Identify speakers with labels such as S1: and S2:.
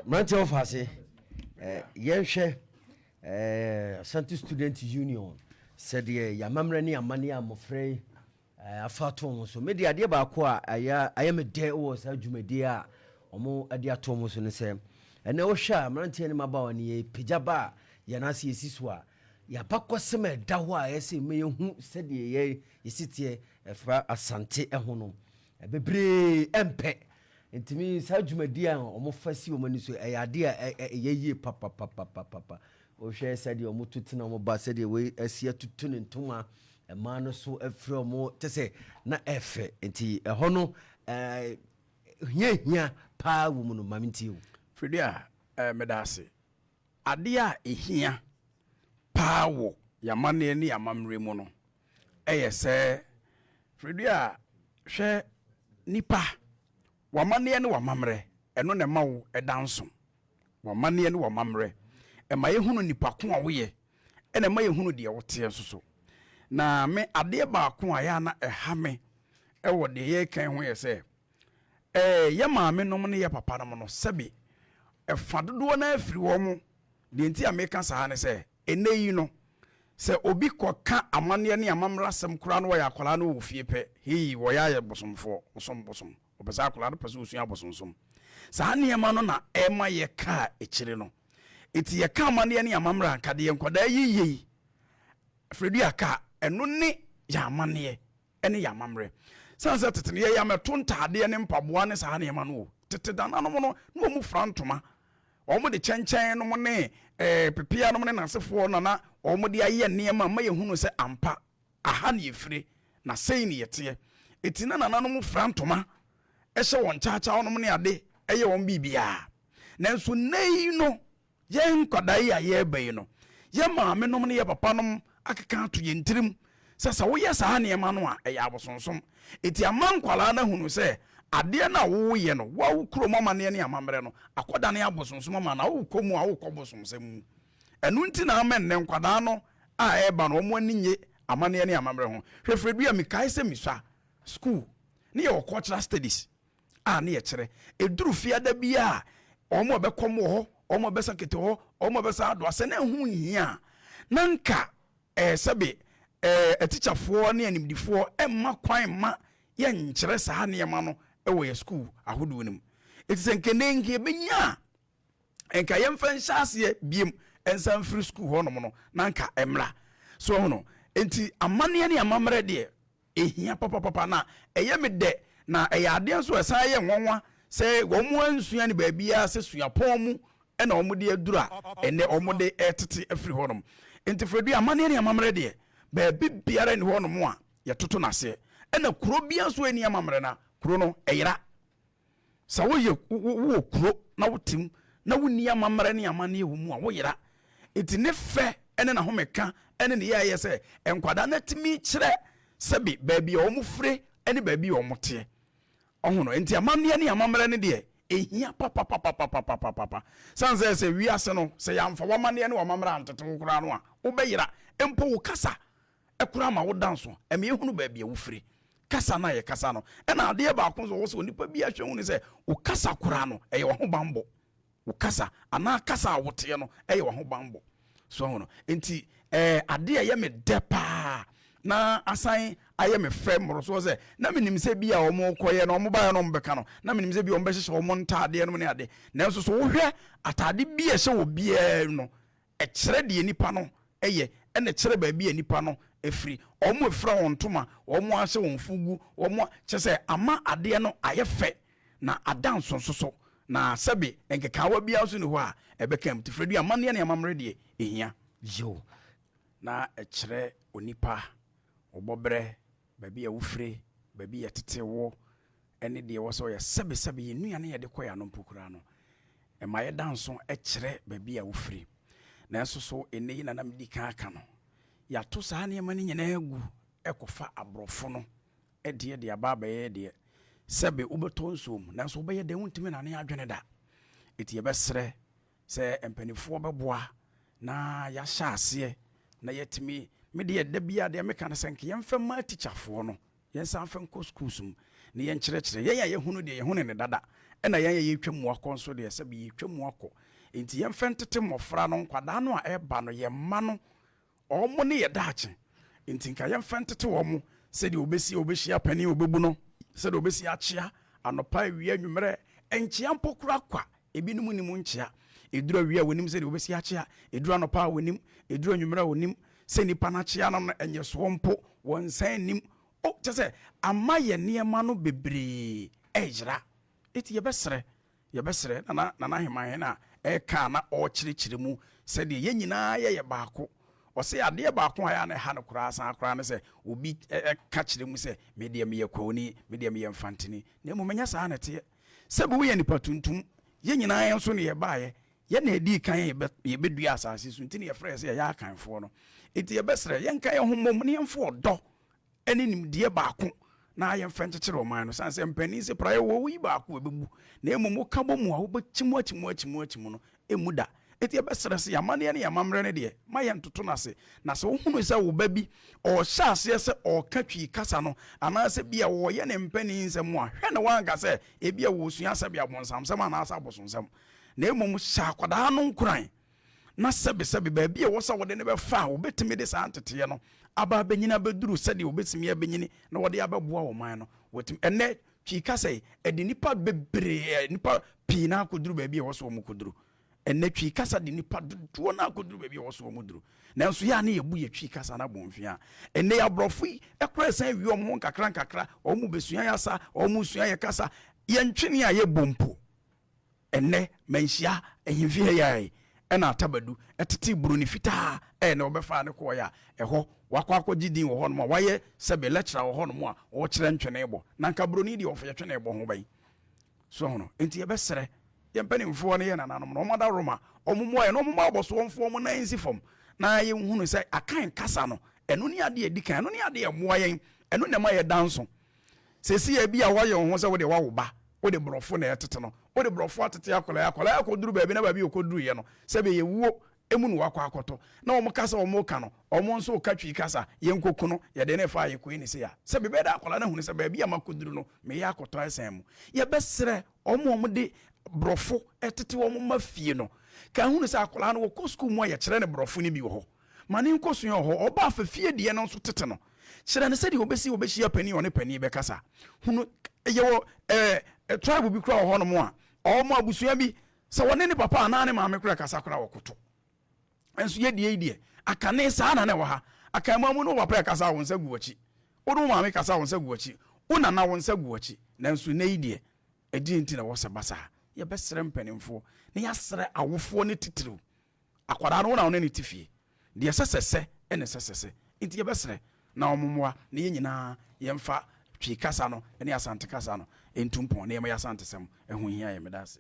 S1: Mmeranteɛ wɔfa ase, yɛnhwɛ Asante Student Union sɛdeɛ yɛamammerɛ ne amanneɛ a mmɔfra yi afa ato wɔn so. Mede adeɛ baako a ɛyɛ ayɛ me dɛ wɔ saa dwumadie a wɔn de ato wɔn so ne sɛ, ɛnɛ wohwɛ a mmeranteɛ ne mmabaawa no yɛpagya ba a yɛn ase yɛsi so a, yɛabakɔsɛm a ɛda hɔ a ɛyɛ sɛ yɛhu sɛdeɛ yɛ yɛsi teɛ ɛfa Asante ho no, bebree ɛmpɛ. Ntumi saa dwumadie a wɔfa si wɔn ani so ɛyɛ adeɛ a ɛyɛ yie papapapapapa. Wohwɛ sɛdeɛ wɔto tena wɔn ba, sɛdeɛ wei asi atutu ne ntoma, mmaa no so afiri wɔn kyɛ sɛ na ɛfɛ. Nti ɛhɔ no ɛɛ hia hia paa wɔ mu no, maame ntie o.
S2: Fredua, meda ase. Adeɛ a ɛhia paa wɔ yɛamanneɛ ne yɛamammerɛ mu no ɛyɛ sɛ, Fredua, hwɛ, nipa w'amanneɛ ne w'amammerɛ, ɛno na ɛma wo ɛda nso. W'amanneɛ ne w'amammerɛ ɛma yɛhunu nipa ko a woyɛ, ɛna ɛma yɛhunu deɛ woteɛ nso so. Na me adeɛ baako a yɛ ana ɛha me ɛwɔ deɛ yɛrekan ho yɛ sɛ, yɛ maame nom ne yɛ papa nom no, sɛbi ɛfa dodoɔ no afiri wɔn mo. Deɛ nti a meka saa ne sɛ, ɛnɛ yi no, sɛ obi kɔka amanneɛ ne amammerɛ asɛm koraa no, wɔyɛ akwadaa no wɔ fie pɛ, hei, wɔyɛ ayɛ bosomfoɔ, bosom bosom, ɔpɛ sɛ akwadaa no pɛ sɛ osua abosonsom. Saa nneɛma no na ɛma yɛka akyire no. Eti yɛka amanneɛ ne amammerɛ a, nka deɛ nkwadaa yi yie yi, Fredua, ka ɛno ne yɛ amanneɛ ne yɛ amammerɛ. San sɛ tete no yɛyɛ amɛto ntaadeɛ ne mpaboa ne saa nneɛma no o. Tete dananom no na wɔn fura ntoma, wɔn de kyɛnkyɛn nom ne pepea nom ne n'asefoɔ na wɔn de ayɛ nneɛma ma yɛhunu sɛ ampa aha ne yɛfire na sei ne yɛteɛ. Eti na nananom fura ntoma, ɛhyɛ wɔn kyaakyaa nom ne ade, ɛyɛ wɔn biribiara. Nanso nne yi no, yɛn nkwadaa yi a yɛreba yi no, yɛn maame nom ne yɛ papa nom akeka ato yɛn tirim sɛ sɛ woyɛ saa nneɛma no a, ɛyɛ abosonsom. Eti ama nkwadaa no ahunu sɛ adeɛ no a woyɛ no, wawo kurom amanneɛ ne amammerɛ no akɔdane abosonsom ama na wokɔ mu a, wokɔ bosomsɛm mu. Ɛno nti na ama nnɛ nkwadaa no a ɛreba no, wɔn ani nye amanneɛ ne amammerɛ ho. Hwɛ Fredua, mekae sɛ misua school ne yɛwɔ cultural studies a ne yɛkyerɛ. Ɛduru fiada bi a, wɔn a bɛkɔm wɔ hɔ, wɔn a bɛsa kete hɔ, wɔn a bɛsa adoa, sɛ na ɛho nhia a, na nka sɛbe atikyafoɔ ne animdifoɔ mma kwan mma yɛnkyerɛ saa nneɛma no wɔ yɛ school ahodoɔ no mu. Ɛti sɛ nkɛnɛ nka yɛbɛnya a, nka yɛmfa nhyɛ aseɛ biem nsa mfiri school hɔnom no na nka mmra so ho no. Nti amanneɛ ne amammerɛ deɛ, ɛhia papapapa na ɛyɛ me dɛ, na ɛyɛ adeɛ nso a ɛsan yɛ nwanwa sɛ wɔn ansua ne baabiara sɛ suapɔn mu ɛna wɔn de aduru a ɛnɛ wɔn de ɛtete afiri hɔnom. Nti Fredua, amanneɛ ne amammerɛ deɛ, baabi biara ni hɔnom a yɛtoto n'aseɛ. Ɛna kuro biara nso ani amammerɛ na kuro no ɛyera. Sɛ woyɛ wowɔ kuro na wotem na wonni amammerɛ ne amanneɛ wɔ mu a, woyera. Nti ne fɛ ne n'ahomeka ne ne yɛayɛ sɛ nkwadaa no atumi kyerɛ sɛbe baabi a wɔn fire ne baabi a wɔn teɛ ɔho no. Nti amanneɛ ne amammerɛ no deɛ, ɛhia papapapapapapapa. San sɛ wiase no, sɛ yɛamfa w'amanneɛ ne w'amammerɛ antete wo koraa no a, wobɛyera. Mpo wo kasa ɛkoraa ma woda nso, ɛma yɛhunu baabi a wofiri. Kasa no a yɛkasa no, ɛna adeɛ baako nso wɔ sɛ onipa bi ahwɛ hu ne sɛ wo kasa koraa no ɛyɛ w'ahobanbɔ. Wo kasa anaa kasa a woteɛ no ɛyɛ w'ahobanbɔ so ho no. Nti adeɛ a ɛyɛ me dɛ paa na asan ayɛ me fɛ mmorosoɔ sɛ na menim sɛ bi a wɔn kɔyɛ na wɔn baeɛ na wɔn bɛka no, na menim sɛ bi a wɔn bɛhyehyɛ wɔn ntaadeɛ no ne ade. Nanso so wohwɛ ataade bi a ɛhyɛ wɔ biara no, ɛkyerɛ deɛ nipa no ɛyɛ, ɛna ɛkyerɛ baabi a nipa no efiri. Wɔn efura wɔn ntoma, wɔn ahyɛ wɔn fugu, wɔn kyɛ sɛ ama adeɛ no ayɛ fɛ na ada nsonso so, na sɛbe nkekaawa biara nso ni hɔ a ɛbɛka mu. Te Fredua, amanneɛ ne amammerɛ deɛ, ɛhia.
S1: Yo.
S2: Na ɛkyerɛ onipa ɔbɔberɛ, baabi a wofire, baabi a yɛtete wo, ɛne deɛ ɛwɔ sɛ ɔyɛ. Sɛbesɛbe yɛn nnuane yɛde kɔ yɛn ano mpo koraa no, ɛma yɛda nso kyerɛ baabi a wofiri. Nanso so ɛnnɛ yi na na medi kan aka no, yɛato saa nneɛma no nyinaa agu ɛkɔfa aborɔfo no deɛ de aba abɛyɛ deɛ. Sɛbe wobɛtɔ nsuo mu, nanso wobɛyɛ dɛn, wontumi nane adwene da. Ɛti yɛbɛsrɛ sɛ mpanimfoɔ bɛboa na yɛahyɛ aseɛ na yɛtumi. Me deɛ, da biara deɛ meka no sɛ nka yɛmfa mma atikyafoɔ no, yɛnsan fa nkɔ schools mu na yɛnkyerɛkyerɛ yɛn a yɛhunu deɛ yɛhunu ne dada. Ɛna yɛn a yɛretwa mu akɔ nso deɛ, sɛbe yɛretwa mu akɔ. Enti yɛmfa ntete mmɔfra no, nkwadaa no a ɛreba no, yɛn mma no, wɔn ne yɛn daakye. Enti nka yɛmfa ntete wɔn sɛdeɛ wɔbɛsi a wɔbɛhyia panin a wɔbɛbu no, sɛdeɛ wɔbɛsi akyea anɔpa, awia, anwummerɛ. Nkyea mpo koraa kwa, ebinom nnim nkyea. Ɛduru awia a wɔnnim sɛdeɛ wɔbɛsi akyea, ɛduru anɔpa a wɔnnim, ɛduru anwummerɛ a wɔnnim. Sɛ nnipa no akyea no no, ɛnyɛsoɔ mpo, wɔnsan nnim. O, kyerɛ sɛ, ama yɛn nneɛma no bebree reyera. Enti yɛbɛsrɛ, yɛbɛsrɛ Nana, Nana Hemanhene a ɛreka a na ɔrekyerɛkyerɛ mu sɛdeɛ yɛn nyinaa yɛyɛ baako. Ɔse adeɛ baako a ɛyɛ a na ɛha no koraa san koraa ne sɛ obi ka kyerɛ mu sɛ, me deɛ meyɛ Kwawuni, me deɛ meyɛ Mfantini. Na mmom ɛnyɛ saa na ɛteɛ. Sɛbi woyɛ nipa tuntum, yɛn nyinaa nso na yɛbaeɛ. Yɛn na yɛdii kan a yɛbɛduaa asase so nti na yɛfrɛ yɛn sɛ yɛyɛ Akanfoɔ no. Enti yɛbɛsrɛ, yɛnka yɛn ho mmom na yɛmfa ɔdɔ ne nimdeɛ baako na yɛmfa nkyekyere ɔman no. Sane sɛ mpanin se praeɛ wɔ woyi baako a ɛbɛbu, na mmom woka bɔ mu a wobɛkyi mu akyi mu akyi mu akyi mu no, ɛmmu da. Enti yɛbɛsrɛ sɛ yɛn amanneɛ ne yɛn amammerɛ no deɛ, ma yɛntoto no ase. Na sɛ wohunu sɛ wo ba bi ɔrehyɛ aseɛ sɛ ɔreka Twi kasa no, anaasɛ bi a ɔreyɛ ne mpanin nsɛm a, hwɛ na woanka sɛ ebia ɔresua sɛbe abonsamsɛm anaasɛ abosonsɛm. Na mmom hyɛ akwadaa no nkuran na sɛbesɛbe baabi a ɛwɔ sɛ wɔde no bɛfa a wɔbɛtumi de saa nteteeɛ no aba abɛnyini abɛduru sɛdeɛ wɔbɛtumi abɛnyini na wɔde abɛboa ɔman no. Wɔtumi, ɛnnɛ Twi kasa yi, ɛde nnipa bebree, nnipa pii no akɔduru baabi a ɛwɔ sɛ wɔn kɔduru. Ɛnnɛ Twi kasa de nnipa dodoɔ no akɔduru baabi a ɛwɔ sɛ wɔn duru. Nanso yɛ a ne yɛbu yɛ Twi kasa no abɔnfia. Ɛnnɛ yi aborɔfo yi kora ɛsan wie wɔn ho nkakra nkakra, wɔn bɛsua yɛ asa, wɔn sua yɛ kasa, yɛn ntwene a yɛbɔ mpo. Ɛnnɛ, manhyia ahemfi ha yi ara yi na Atabadu tetee buroni fitaa a ɛnnɛ wɔbɛfaa no kɔɔeɛ a ɛhɔ wakɔ akɔgye din wɔ hɔnom a wayɛ sɛbe lecturer wɔ hɔnom a ɔrekyerɛ ntwene bɔ. Na anka buroni deɛ ɔfa yɛ twene bɔ ho bɛn? So ahu no? Enti yɛbɛsrɛ yɛn mpanimfoɔ ne yɛn nananom no, wɔn adaworoma, wɔn mmoa yɛn na wɔn mmɔ abɔsoɔ mfa wɔn nan nsi fam na yɛnhunu sɛ Akan kasa no, ɛno ne adeɛ a ɛdi kan, ɛno ne adeɛ a ɛmmoa yɛn, ɛno na ɛma yɛda nso. Seesei ebia woayɛ wo ho sɛ wo deɛ woawo ba, wode borɔfo na ɛretete no. Wode borɔfo atete akwadaa yi, akwadaa yi akɔduru baabi na baabi a ɔkɔduruiɛ no, sɛbe ɛyɛ wuo mu na wakɔ akɔtɔ. Na wɔn kasa a wɔreka no, wɔn nso reka Twi kasa, yɛnkɔku no, yɛde no refa a yɛkɔyi no sei a. Sɛbe ɛbɛyɛ dɛ akwadaa no ahunu sɛ baabi a makɔduru no, mereyɛ akɔtɔ ɛsɛn mu. Yɛbɛsrɛ wɔn a wɔde borɔfo tete wɔn mma fie no, ka hunu sɛ akwadaa no ɔkɔ sukuu mu a yɛkyerɛ no borɔfo no bi wɔ hɔ. Ma no nkɔsua wɔ hɔ. Ɔba a fa fie deɛ no nso tete no. Kyerɛ no sɛdeɛ ɔbɛsi ɔbɛhyia panin a ɔne panin bɛkasa. Hunu, yɛwɔ ɛɛ tribe bi koraa wɔ hɔnom a, wɔn abusua bi, sɛ wɔne ne papa anaa ne maame koraa kasa koraa wɔkoto. Nso yɛ deɛ yi deɛ, akane saa na na ɛwɔ ha. Akanman mu no wo papa ɛkasa a wo nsa gu w'akyi. Wo ne wo maame kasa a wo nsa gu w'akyi. Wo nana wo nsa gu w'akyi. Nanso nnɛ yi deɛ, ɛdeɛn nti na ɛwɔ sɛ ɛba saa? Yɛbɛsrɛ mpanimfoɔ na yɛasrɛ awofoɔ no titiriw. Akwadaa no wo na wo ne no te fie. Deɛ ɛsɛ sɛ sɛ ɛna ɛsɛ sɛ sɛ. Nti yɛbɛsrɛ na wɔn mmoa na yɛn nyinaa yɛmfa Twi kasa no ne Asante kasa no ntu mpɔn na yɛma yɛn Asantesɛm ho nhia yɛn. Meda ase.